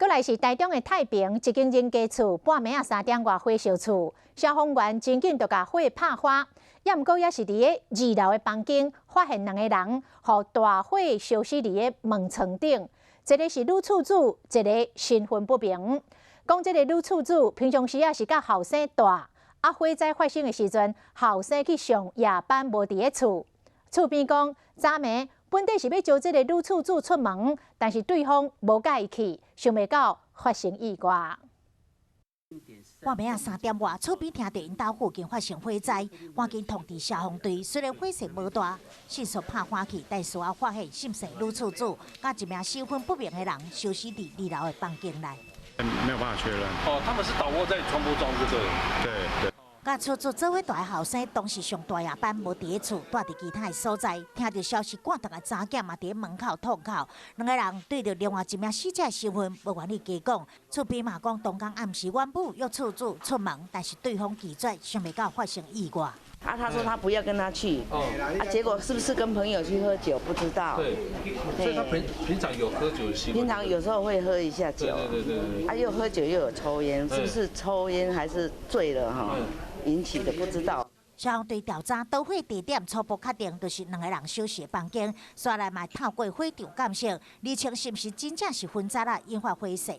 閣來是台中的太平，一間人家厝半暝仔3點外火燒厝，消防員真緊就共火拍花，也毋過也是佇咧二樓的房間發現兩個人，予大火燒死佇咧門床頂，一个是女厝主，一个身份不明。講這个女厝主平常時仔是佮後生蹛，啊火災發生的時陣，後生去上夜班無佇咧厝。厝邊講，昨暝本底是欲招這个女厝主出門，但是對方無佮意去，想袂到發生意外。半暝仔3點外，厝邊聽著𪜶兜附近發生火災，趕緊通知消防隊。雖然火勢無大，迅速拍火去，但事後發現姓氏女厝主佮一名身份不明的人燒死佇二樓的房間內。沒有辦法確認。哦，他們是倒臥在床鋪中，對不對？對對。佮厝主做伙蹛的後生，當時上大夜班無佇咧厝，蹛佇其他的所在。聽著消息，趕轉來查囝嘛佇咧門口痛哭。兩个人對著另外一名死者的身份無願意加講。厝邊嘛講，當工暗時阮母約厝主出門，但是對方拒絕，想袂到發生意外。啊，他說他不要跟他去，啊，結果是不是跟朋友去喝酒？不知道。對，所以他平常有喝酒的習慣。平常有時候會喝一下酒。對對對對。啊，又喝酒又有抽菸，是不是抽菸還是醉了哈引起的？不知道。消防隊調查導火地點初步確定，就是兩个人燒死的房間。煞來嘛透過火場鑑識，釐清是毋是真正是薰渣仔引發火勢。